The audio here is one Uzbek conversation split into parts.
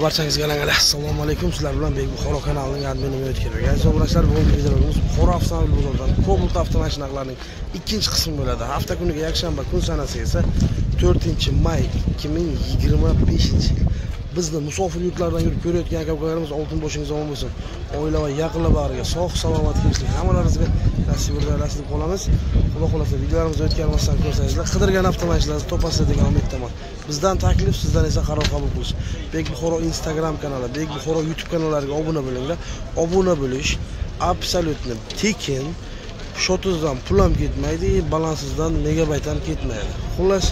Barchangizga assalomu alaykum. Sizlar bilan Bek Buxoro kanalining admini O'tkir. Aziz obunachilar, bugungi videomiz Buxoro avtomobil bozoridan Cobalt avtomashinalarining ikkinchi qismi bo'ladi. Hafta kuniga yakshanba kun sanasi esa 4-may 2025-yil. Bizni musofir yurtlardan yurib ko'rayotgan aka-ukalarimiz oltin boshingiz omon bo'lsin. Oila va yaqinlar bag'riga sog' salomat kelishlik hammalaringizga nasib etsin deb qolamiz. Xudo xolasa videolarimizni o'tkazmasdan ko'rsangizlar, qidirgan avtomashinalarni topasiz degan umiddaman. Bizdan taklif, sizdan esa qaror qabul qilish. Bek Buxoro Instagram kanali, Bek Buxoro YouTube kanallariga obuna bo'linglar. Obuna bo'lish absolyutni tekin. Shotingizdan pul ham ketmaydi, balansingizdan megabayt ham ketmaydi. Xullas,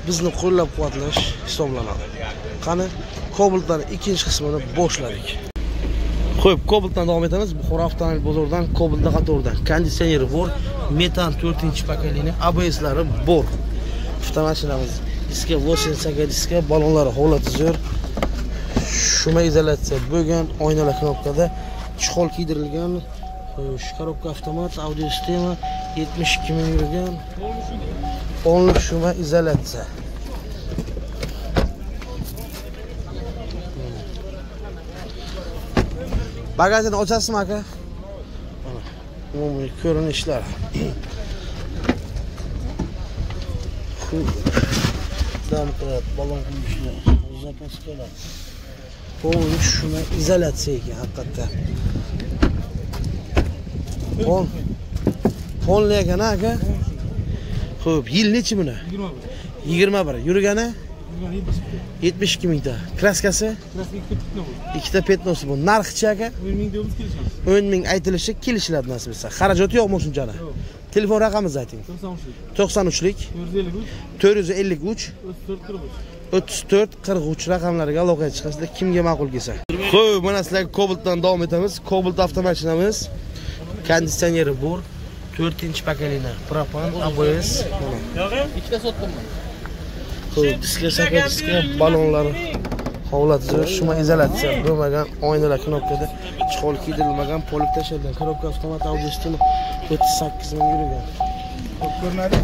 bizni qo'llab-quvvatlash hisoblanadi. Qani, Cobaltdan ikkinchi qismini boshladik. Xo'p, Cobaltdan davom etamiz. Buxoro avtomobil bozoridan Cobaltda qatoridan konditsioneri bor, metan 4-pokoleniya ABSlari bor. Avtomashinamiz diska 8 diska, balonlari holati zo'r. Shuma izolyatsiya bo'lgan, oynalar knopkada, chexol kiydirilgan, xo'sh, korobka avtomat, audio sistema 72 ming yurgan. Onlik shuma izolyatsiya. Bagajini ochasizmi aka? Mana umumiy ko'rinishlar. Damqrat, balon quyishlar, zapaskalar. Polni shuma izolyatsiya ekan haqiqatda. Pol. Polni ekan aka? Xo'p, yil nechi buni? 21. Yurgani? 72 mingta. Kraskasi? Ikkita petnosi bu. Narxichi aka? 10 ming deymiz, kelishamiz. 10 ming aytilishi kelishiladi nasib etsa. Xarajati yo'qmi shunchalik? Yo'q. Telefon raqamimizni ayting. 93lik 453 34 43 raqamlariga aloqaga chiqasizlar, kimga ma'qul kelsa. Xo'p, mana sizlarga Cobaltdan davom etamiz. Cobalt avtomashinamiz konditsioneri bor. 4-pokoleniya propan ABS. Yo'q, ikkita sotdim. Xo'p, diska, saka diska, balonlari holati zo'r, shuma izolyatsiya bo'lmagan, oynalar knopkada, chexol kiydirilmagan, polib tashlangan, korobka avtomat, audio sistema 38 ming yurgan. Ko'p ko'rinadi.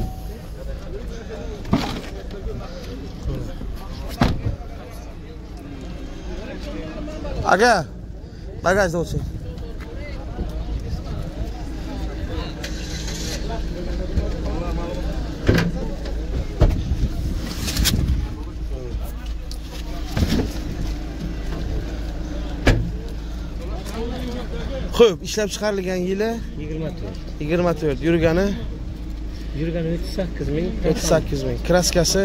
Aka, bagajni oching. Xo'p, ishlab chiqarilgan yili 24. 24. Yurgani? Yurgani 38 ming. 38 ming. Kraskasi?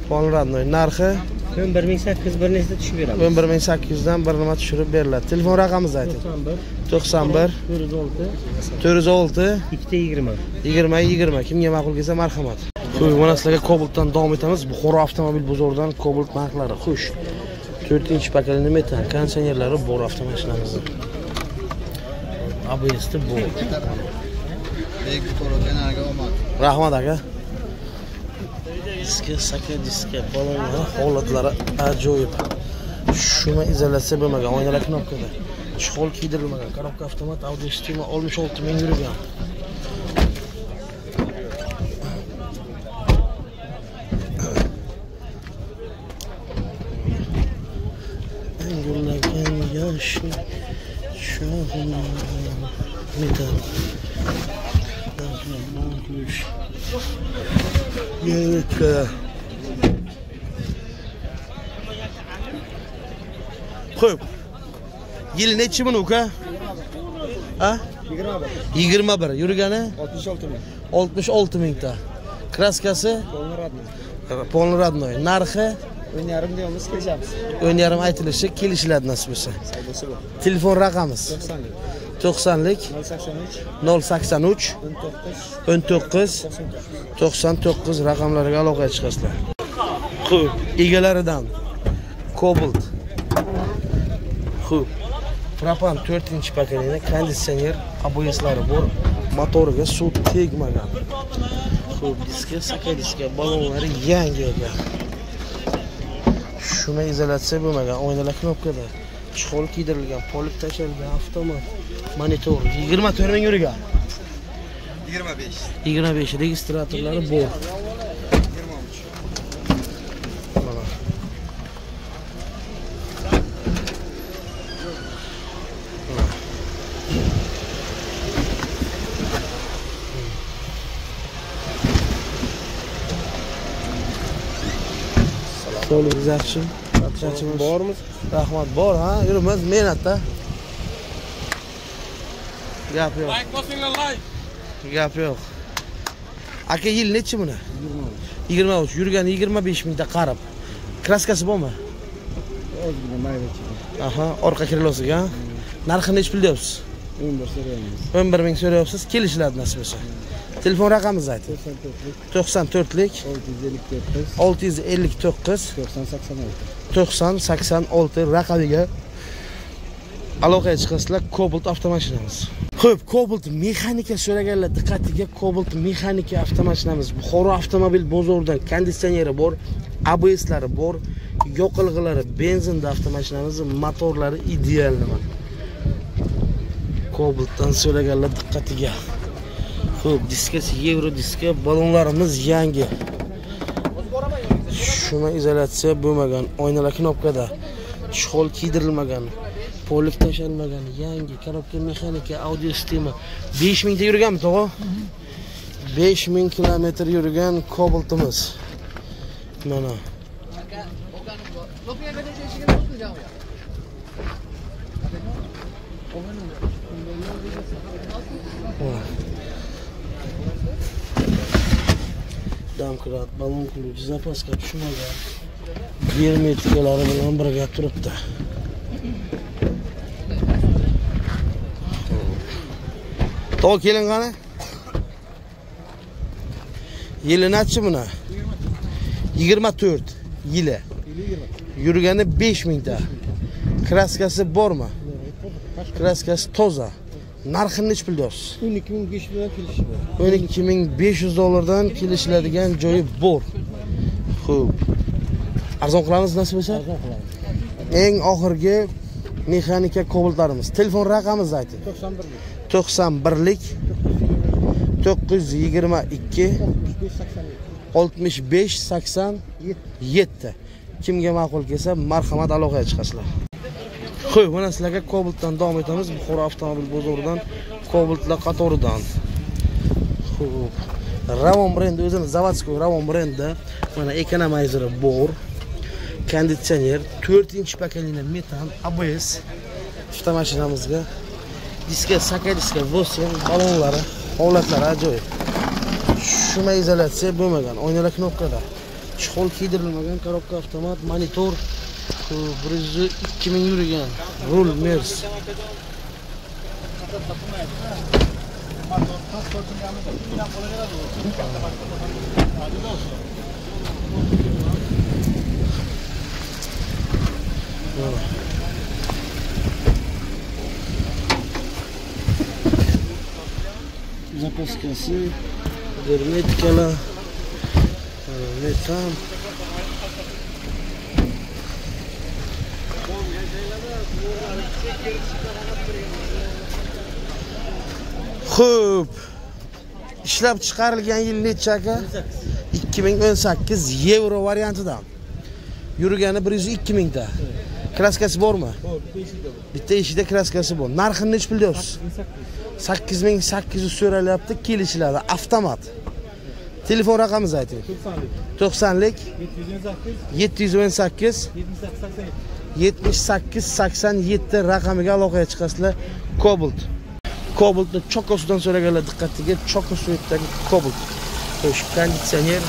Polni rodnoy. Narxi? 11800 bir nechta tushib beramiz. 11800 dan bir nima tushirib beriladi. Telefon raqamimizni ayting. 91 91 406 406 220 20 20. Kimga ma'qul kelsa marhamat. Xo'p, mana sizlarga Cobaltdan davom etamiz. Buxoro avtomobil bozoridan Cobalt narxlari. Xo'sh. 4-pokoleniya metan konditsionerlari bor avtomashinamizda. ABS'ti bu. Bek Buxoro kanaliga omad. Rahmat aka. Diska, saka diska, balonlari holatlari ajoyib. Shuma izolyatsiya bo'lmagan, oynalar knopkada. Chexol kiydirilmagan, korobka avtomat, audio sistema 66 ming yurgan. Gullagan yoshli metal. Xo'p. Yil nechi buni uka? Ha? 21. 21. Yurgani? 66 ming. 66 mingta. Kraskasi? Polni rodnoy. Polni rodnoy. Narxi? 10,5 deymiz, kelishamiz. 10,5 aytilishi kelishiladi nasib bo'lsa. Savdosi bor. Telefon raqamimiz? 90lik. 90lik 083 083 19 19 99 raqamlariga aloqaga chiqasizlar. Xo'p, egalaridan Cobalt. Xo'p, propan 4-pokoleniya konditsioner, ABSlari bor, motoriga suv tegmagan. Xo'p, diska, saka diska, balonlari yangi ekan. Shuma izolyatsiya bo'lmagan, oynalar knopkada, chexol kiydirilgan, polib tashlangan, avtomat, monitor 24 ming yurgan. 25. 25 registratorlari bor. 23. Mana. Sog'ligingiz yaxshi? Charchamaysiz? Bormiz. Rahmat, bor ha, yuribmiz mehnatda. Gap yo'q. Like bosinglar, like. Gap yo'q. Aka, yil nechi buni? 23. Yurgani 25 mingta qarib. Kraskasi bormi? Ozgina maydacha. Aha, orqa krilosiga. Narxi nechi pul deyapsiz? 11 so'raymiz. 11 ming so'rayapsiz, kelishiladi nasib bo'lsa. Telefon raqamingizni ayting. 94lik 659 659 90 86. 90 86 raqamiga aloqaga chiqasizlar. Cobalt avtomashinamiz. Xo'p, Cobalt mexanika so'raganlar diqqatiga, Cobalt mexanika avtomashinamiz Buxoro avtomobil bozoridan konditsioneri bor, ABSlari bor, yoqilg'ilari benzinda avtomashinamiz, motorlari ideal nima. Cobaltdan so'raganlar diqqatiga. Xo'p, diskasi yevro diska, ballonlarimiz yangi. Shuma izolyatsiya bo'lmagan, oynalar knopkada, chexol kiydirilmagan, polik tashlanmagan, yangi korobka mexanika, audio sistema. 5000 ta yurganmi, tog'a? 5000 kilometr yurgan Cobaltimiz. Mana. Damkrat, balon ключ, zapaska tushmagan. Germetikalari bilan birga turibdi. Tog' kelin qani? Yili nechi buni? 24 yili. Yurgani 5000 ta. Kraskasi bormi? Kraskasi toza. Narxini nechi pul deyapsiz? 12500 dan kelishi bor. 12500 dollardan kelishiladigan joyi bor. Xo'p. Arzon qilamiz nasib bo'lsa? Arzon qilamiz. Eng oxirgi mexanika Cobaltlarimiz. Telefon raqamimizni ayting. 91lik 91lik 922 65 65 87. 87. Kimga ma'qul kelsa, marhamat aloqaga chiqasizlar. Xo'p, mana sizlarga Cobaltdan davom etamiz. Buxoro avtomobil bozoridan Cobaltlar qatoridan. Xo'p, Ravon brendi, o'zini zavodskoy Ravon brendi. Mana ekonomizeri bor. Konditsioner, 4-pokoleniya metan, ABS avtomashinamizga. Diska, saka diska, 8 ballonlari, holatlari ajoyib. Shuma izolyatsiya bo'lmagan, oynalar knopkada. Chexol kiydirilmagan, korobka avtomat, monitor, 102 ming yurgan, rul Merz. Zapaskasi, germetikalar, metan. Xo'p, ishlab chiqarilgan yil necha aka? 2018 yevro variantidan. Yurgani 102 mingta. Kraskasi bormi? Bor, bitta eshikda bor. Bitta eshikda kraskasi bor. Narxini nechi pul deyapsiz? 8800 so'ralyapti, kelishiladi. Avtomat. Telefon raqamimizni ayting. 90lik 90lik 718 718 78 87. 78 87 raqamiga aloqaga chiqasizlar. Cobalt. Cobaltni Chokosidan so'raganlar diqqatiga, Choko suitdagi Cobalt. Xo'sh, konditsioner,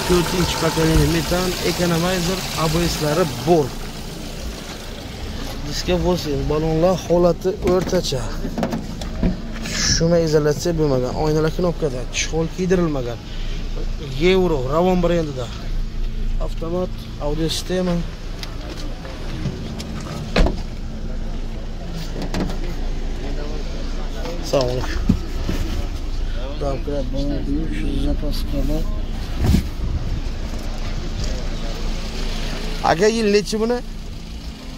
4-pokoleniya metan, ekonomizer, ABSlari bor. Diska 8, ballonlar holati o'rtacha. Shuma izolyatsiya bo'lmagan, oynalar knopkada, chexol kiydirilmagan. Yevro, Ravon brendida. Avtomat, audio sistema. Assalomu alaykum. Damkrat, balon ключ, zapaskalar. Aka, yil nechi buni?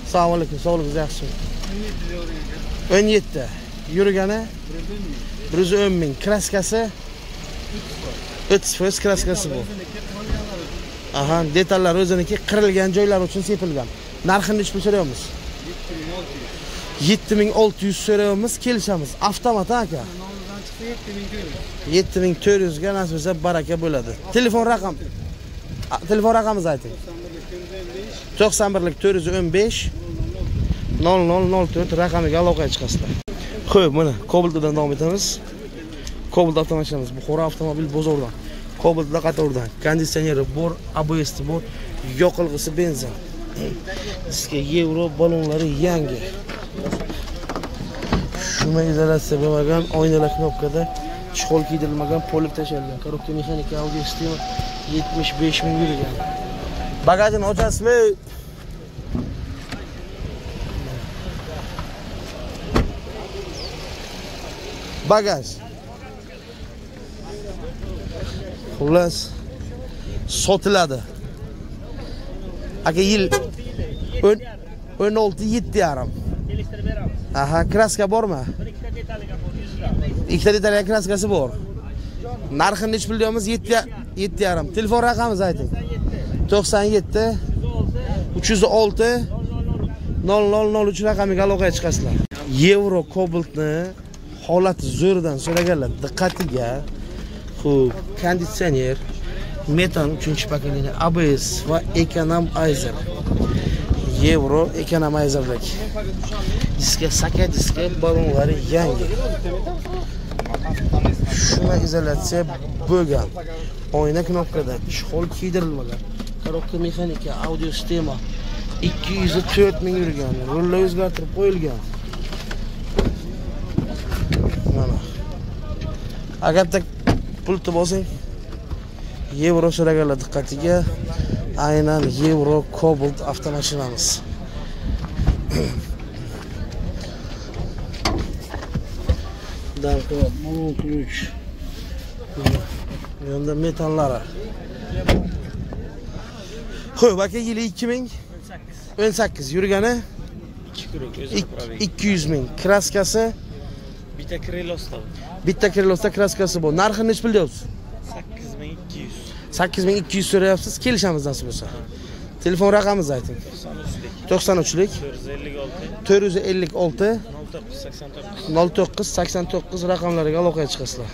Assalomu alaykum, sog'ligingiz yaxshimi? 17. Yurgani 110 ming. Kraskasi 30% kraskasi bu. Aha, detallar o'ziniki, qirilgan joylar uchun sepilgan. Narxini nechi pul so'rayapmiz? 7600 so'rayapmiz, kelishamiz. Avtomat aka. 7400 ga nasib bo'lsa baraka bo'ladi. Telefon raqam. Telefon raqamimizni ayting. 91lik 415 0004 raqamiga aloqaga chiqasizlar. Xo'p, mana Cobaltdan davom etamiz. Cobalt avtomashinamiz Buxoro avtomobil bozoridan. Cobaltlar qatoridan konditsioneri bor, ABS bor, yoqilg'isi benzin. Diska Yevro, balonlari yangi. Shuma izolyatsiya bo'lmagan, oynalar knopkada, chexol kiydirilmagan, polib tashlangan. Korobka mexanika, audio sistema 75 ming yurgan. Bagajini ochasizmi? Bagaj. Xullas sotiladi. Aka yil 16.7,5. Kelishtirib beramiz. Aha, kraska bormi? Bir ikkita detaliga bor, 100 lira. Ikkita detaliga kraskasi bor. Narxini necha pul deyapmiz? 7.5. Telefon raqamimizni ayting. 97 306 0003 raqamiga aloqaga chiqasizlar. Yevro Cobaltni holati zo'ridan so'raganlar diqqatiga. Xo'p, konditsioner, metan 3-pokoleniya, ABS va Economizer. Yevro Economizerlik. Diska saka diska, balonlari yangi. Shuma izolyatsiya bo'lgan. Oyna knopkada, chexol kiydirilmagan. Korobka mexanika, audio sistema 204 ming yurgan. Rullar o'zgartirib qo'yilgan. Mana. Agar bitta pultni bosing, Yevro so'raganlar diqqatiga aynan Yevro Cobalt avtomashinamiz. Darko balon ключ. Bu yoqda metallari. Xo'p, aka yili 2018 yurgani 2 kruг o'zini probegi. 200 ming. Kraskasi bitta krilosda. Bitta krilosda kraskasi bor. Narxini necha pul deyapsiz? 8200. 8200 so'rayapsiz, kelishamiz nasib bo'lsa. Telefon raqamimizni ayting. 93lik 93lik 456 456 0989 0989 raqamlariga aloqaga chiqasizlar.